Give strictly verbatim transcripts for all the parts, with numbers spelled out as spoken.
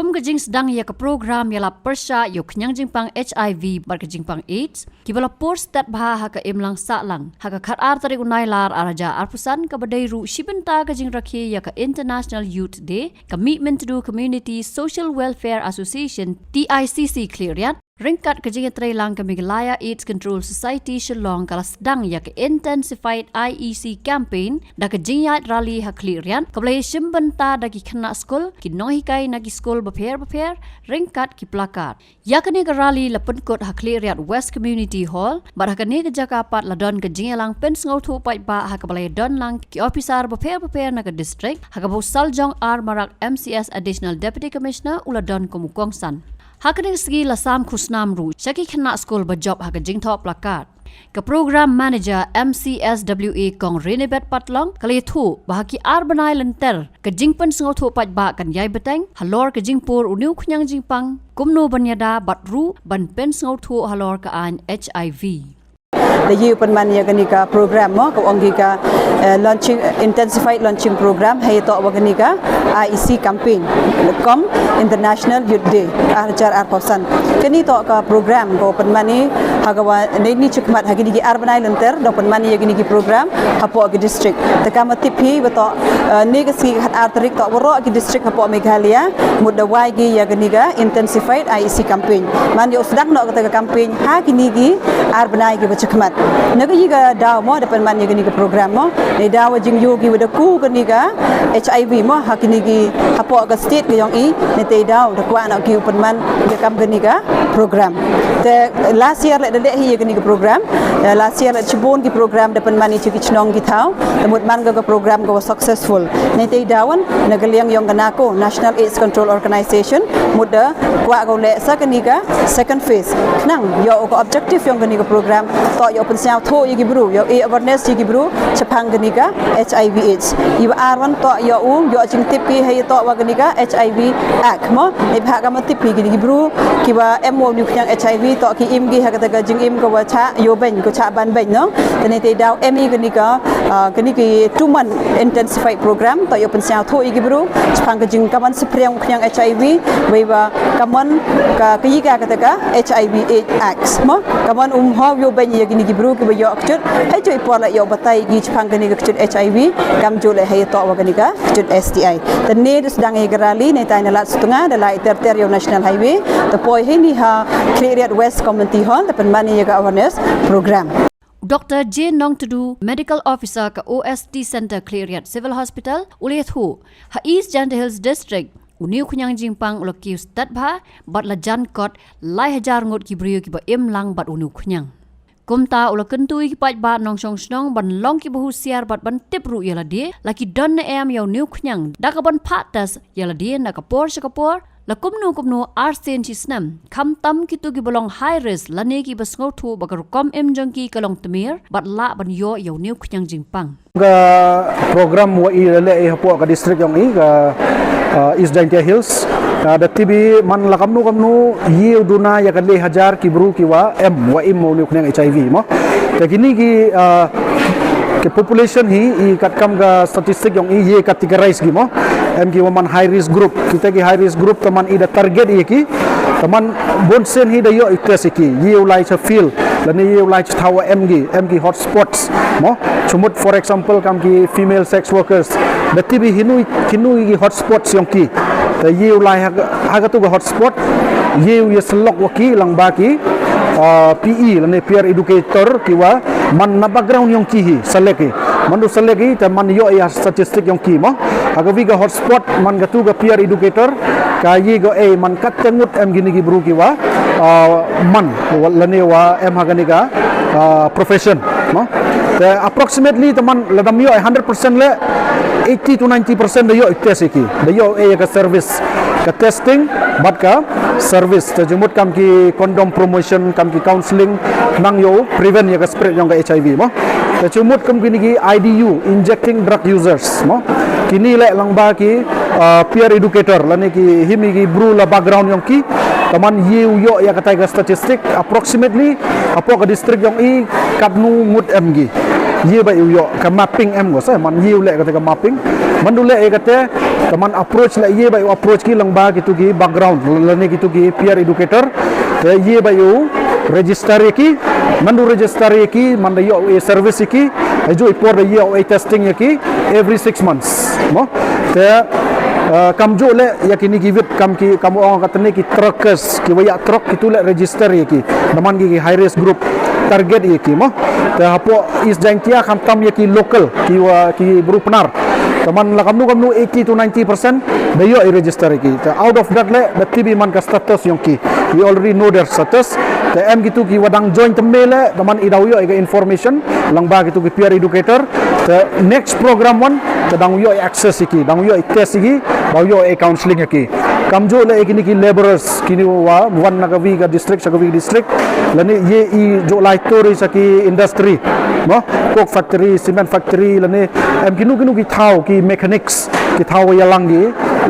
Kum ka jingsdang ïa ka program ïalap pyrshah ïa u khñiang jingpang HIV bad ka jingpang AIDS, kiba la pur stet bha ha ka imlang sahlang ha ka khatar tarik u Nailar arhajar arphew san, kaba dei ruh shi bynta ka jingrakhe ïa ka International Youth Day, ka Mihmyntdu Community Social Welfare Association, TICC Khliehriat, ryngkat ka jingïatreilang ka Meghalaya AIDS Control Society Shillong, ka la sdang ïa ka Intensified IEC Campaign da ka jingïaid rally ha Khliehriat, kaba la ïashim bynta da ki khynnah skul, ki nonghikai na ki skul bapher bapher, ryngkat ki placard. Ïa kane ka rally la pynkut ha Khliehriat West Community Hall, bad ha kane ka jaka pat la don ka jingïalang pynsngewthuh paidbah ha kaba la ïadon lang ki ophisar bapher bapher na ka district, ha kaba u Saljong R Marak, MCS Additional Deputy Commissioner, u la don kum u kongsan. Ha kane ka sngi la sam khusnam ruh sha ki khynnah skul ba jop ha ka jingthoh placard. Ka Program Manager MCSWA, Kong Rinebet Patlong, ka la ïathuh ba ha ki ar bnai lynter ka jingpynsngewthuh paidbah kan ïai bteng halor ka jingpur une u khñiang jingpang, kumno ban ïada bad ruh ban pynsngewthuh halor ka aiñ HIV. Da ïoh pynman ïa kane ka program mo, ka ong ki ka, eh, launching, intensified launching program, hei toh wa kane ka IEC campaign kum International Youth Day arhajar arphew san. Kane toh ka program ka pynman i ha ka wa nei ni chikmat ha kine ki ar bnai lynter da pynman ïa kine ki program hapoh ki district. Te kam tip hi ba toh, eh, ne ka sngi khatar tarik toh waroh ki district hapoh Meghalaya mut da wai ki ïa kane ka intensified IEC campaign. Man ïoh sdang noh kata ka campaign ha kine ki ar bnai kiba chikmat. Na ka ïa ka daw mo da pynman ïa kane ka program mo, ne daw jingïoh kiwa da ku kane ka HIV mo ha kine ki hapoh ka state ka ïong i, ne te daw da kwah noh ki u pynman ïa kam kane ka program. Te last year leh da leh hi ïa kane ka program. Eh, last year leh shibun ki program da pynman i cha ki chnong ki thaw. Te mut man ka, ka program ka wa successful. Ne te daw wan na ka liang ïong ka NACO, National AIDS Control Organization, mut da kwah ka leh sa kane ka second phase. Khnang ïoh ka objective ïong kane ka program toh ïoh pynsngewthuh ïa ki bru, ïoh e awareness ïa ki bru chaphang kane ka HIV AIDS. Iwa ar wan toh ïoh u, ïoh jingtip ki hei toh wa kane ka HIV act mo. Neibhah kam tip hi kine ki bru kiwa em wa une u khñiang HIV toh ki im ki ha kata ka jingim ka wa chah ïoh beiñ, ka chah ban beiñ no. Te ne te daw em i kane ka, ah, kane ki two month intensified program toh ïoh pynsngewthuh ïa ki bru chaphang ka jingkaman saphriang u khñiang HIV, wei wa kaman ka, ka ïa ka kata ka HIV AIDS act mo. Kaman um hau ïoh beiñ ïa kine ki bru kiwa ïoh kjut, hei joi por la ïoh batai ki chaphang kane ka kjut HIV, kam ju leh hei toh wa kane ka kjut STI. Te ne dus dang ïa ka rally ne tai na Ladsutunga da lai ter ter ïa u National Highway, te poi hei ni ha Khliehriat West Community Hall da pynman ïa ka awareness program. Doctor J Nongtdu, Medical Officer ka OST Center Khliehriat Civil Hospital, u la ïathuh, ha East Jaintia Hills District, une u khñiang jingpang u la kiew stet bha, bad la jan kot lai hajar ngut ki briew kiba im lang bad une u khñiang. Kumta u la kyntu ïa ki paidbah nongshong shnong ban long kiba husiar bad ban tip ruh ïa lade, la ki don ne em ïa une u khñiang, da kaban phah test ïa lade na ka por sha ka por, la kumno kumno ar sien shi snem, khamtam kito kiba long high risk lane kiba sngewthuh ba ka rukom im jong ki ka long tmier, bad lah ban ïoh ïa une u khñiang jingpang. Ka program wa i leh i hapoh ka district ïong i ka, ah, East Jaintia Hills, ah, da tip i man la kamno kamno ïa u duna ïa ka lai hajar ki bru kiwa em wa im wa une u khñiang HIV mo. Te kini ki, ah, ki population hi i katkam ka statistic ïong i ïa categorize ki mo. Em kiwa man high risk group. Kita ki high risk group te man i da target ïa ki. Te man bun sien hi da ïoh i test ïa ki. Ïa u lai cha field. Lane ïa u lai cha thaw wa em ki, em ki hotspots mo. Chumut for example kam ki female sex workers. Da tip i hinu, hinu ki hotspots ïong ki. Te ïa u lai ha, ha katu ka hotspot. Ïa u ïa selok wa ki lang ba ki, ah, PE lane peer educator kiwa man na background ïong ki hi, select i. Man du select i, te man ïoh ïa statistic ïong ki mo. Ha kawi ka hotspot, man katu ka peer educator, ka ïa ka ei man kat te ngut em kini ki bru kiwa, ah, man, wa, lane wa em ha kani ka, ah, profession, no? Te approximately te man la dam ïoh hundred percent leh, eighty to ninety percent da ïoh test ïa ki. Da ïoh ei ka service, ka testing, bad ka service. Te jumut kam ki condom promotion, kam ki counseling, nang ïoh prevent ïa ka spread ïong ka HIV mo. Te jumut kam kini ki IDU, injecting drug users mo. Kini leh lang ba ki, ah, peer educator, lane ki himi ki bru la background ïong ki, te man ïa u ïoh ïa katai ka statistic, approximately, hapoh ka district ïong i katnu ngut em ki. Ye ba u ïoh ka mapping em ko sa, man ye u leh kata ka mapping. Man du leh ïa kata, te man approach leh ye ba u approach ki lyngba kitu ki background, lane kitu ki peer educator. Te ye ba u register ïa ki, man du register ïa ki, man da ïoh u service ïa ki, ha juh i por da ïoh u testing ïa ki, every six months. Mo? Te, eh, kam juh leh ïa kini ki wit kam ki, kam ong katne ki truckers, ki wa ïa truck kitu leh register ïa ki. Da man ki, ki high risk group target ïa ki mo. Te hapoh East Jaintia khamtam ïa ki local, ki wa, ki bru Pnar. Te man la kamnu kamnu eighty to ninety percent da ïoh i register ïa ki. Te out of that leh da tip i man ka status yong ki. We already know their status. Te em kitu ki wa dang join te me leh, da man i daw ïoh i ka information lyngba kitu ki peer educator. Te next program wan, te dang ïoh i access ïa ki, dang ïoh i test ïa ki, dang ïoh i counseling ïa ki. Kam juh leh ïa kini ki laborers, kini wa wan na ka wi ka district sha ka wi ka district, lane ye i juh lai tur sha ki industry, no? Coke factory, cement factory, lane em kino kino ki thaw, ki mechanics, ki thaw ïalang ki,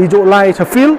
i juh lai sha field.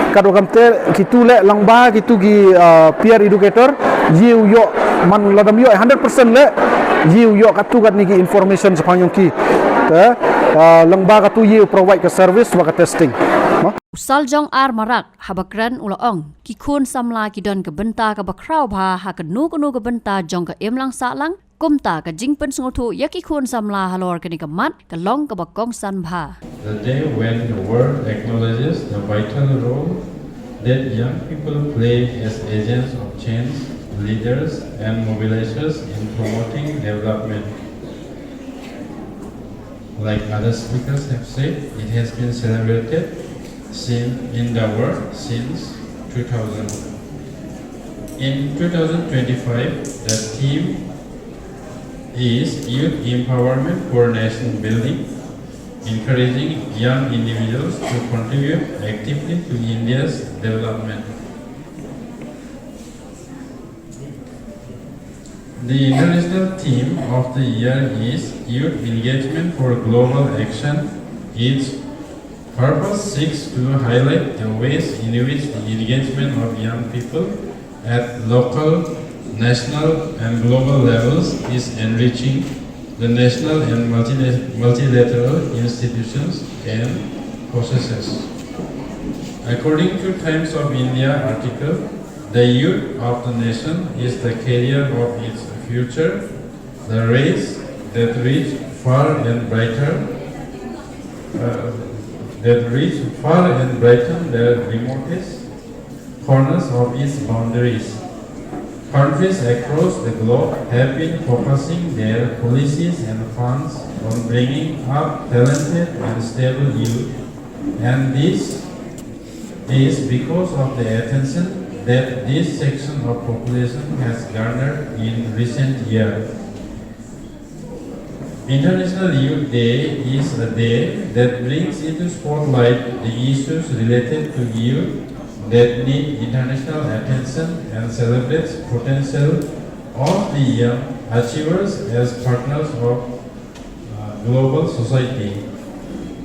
Katwa kamte kitu leh lyngba kitu ki, ah, peer educator, ye u ïoh, man lada ym ïoh hundred percent leh, ye u ïoh katto katne ki information shaphang yong ki. Te, ah, lyngba katu ye u provide ka service wa ka testing. Ma? U Saljong R Marak haba kren u la ong, ki khun samla ki don ka bynta kaba khraw bha ha kano kano ka bynta jong ka imlang sahlang, kumta ka jingpynsngewthuh ïa ki khun samla halor kane ka mat ka long kaba kongsan bha. The day when the world acknowledges the vital role that young people play as agents of change, leaders, and mobilizers in promoting development. Like other speakers have said, it has been celebrated since in the world since two thousand. In two thousand twenty-five, the theme is Youth Empowerment for Nation Building, encouraging young individuals to contribute actively to India's development. The international theme of the year is Youth Engagement for Global Action. Its purpose seeks to highlight the ways in which the engagement of young people at local, national, and global levels is enriching the national and multi-, multilateral institutions and processes. According to Times of India article, the youth of the nation is the carrier of its future, the rays that reach far and brighter, uh, that reach far and brighten the remotest corners of its boundaries. Countries across the globe have been focusing their policies and funds on bringing up talented and stable youth, and this is because of the attention that this section of population has garnered in recent years. International Youth Day is a day that brings into spotlight the issues related to youth that need international attention and celebrates potential of the young achievers as partners of, uh, global society.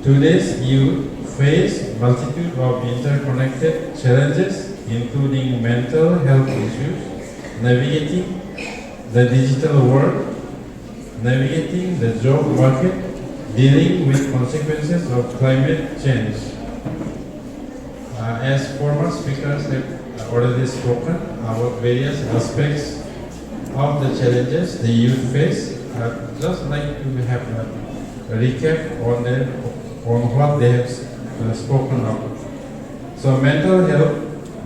Today's youth face multitude of interconnected challenges, including mental health issues, navigating the digital world, navigating the job market, dealing with consequences of climate change. Uh, as former speakers have already spoken about various aspects of the challenges the youth face, I'd just like to have a recap on the, on what they have, uh, spoken of. So mental health,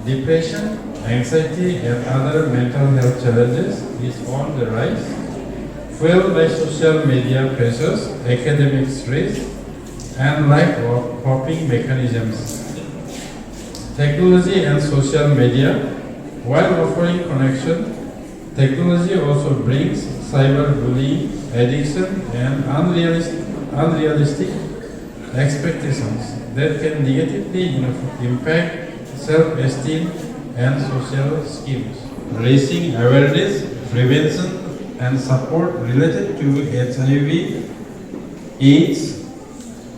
depression, anxiety, and other mental health challenges is on the rise, fueled by social media pressures, academic stress, and lack of coping mechanisms. Technology and social media, while offering connection, technology also brings cyberbullying, addiction, and unrealistic, unrealistic expectations that can negatively, you know, impact self-esteem and social skills. Raising awareness, prevention, and support related to H I V, AIDS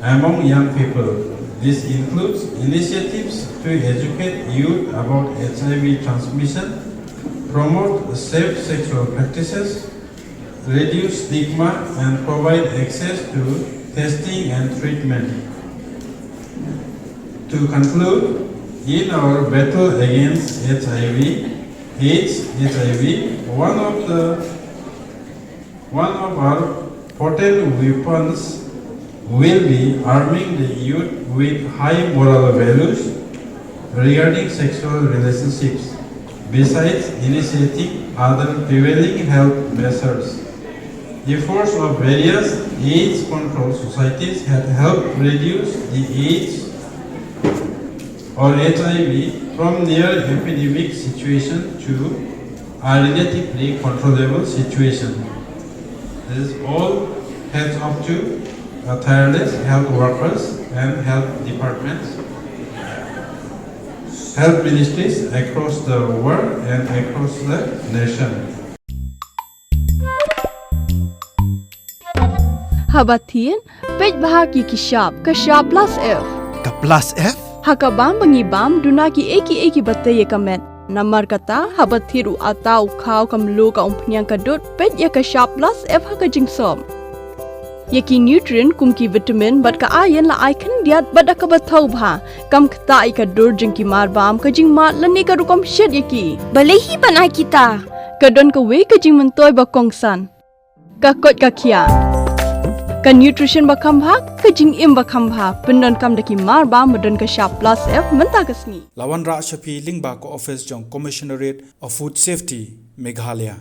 among young people. This includes initiatives to educate youth about H I V transmission, promote safe sexual practices, reduce stigma and provide access to testing and treatment. To conclude, in our battle against H I V, AIDS, H I V, one of the one of our potent weapons will be arming the youth with high moral values regarding sexual relationships, besides initiating other prevailing health measures. Efforts of various AIDS control societies have helped reduce the AIDS or H I V from near epidemic situation to a relatively controllable situation. This is all hats off to uh, tireless health workers and health departments, health ministries across the world and across the nation. Haba thied, peit bha ïa ki shap, ka shap plus F. Ka plus F? Ha ka bam ba ngi bam, duna ki ei ki ei kiba tei ïa ka met. Namar kata, haba thied u atta, u khaw, ka mluh, ka umphniang, ka dud, peit ïa ka shap plus F ha ka jingsop. Ïa ki nutrient kum ki vitamin bad ka iron la ai khyndiat bad da kaba thaw bha. Kam ktah ïa ka dur jong ki mar bam, ka jingmad lane ka rukom shet ïa ki. Balei hi ban ai kita? Ka don kawei ka jingmyntoi ba kongsan. Ka koit ka khiah. Ka nutrition ba kham bha, ka jingim ba kham bha. Pyndonkam da ki mar bam ba don ka shap plus F mynta ka sngi. La wanrah sha phi lyngba ka office jong Commissionerate of Food Safety, Meghalaya.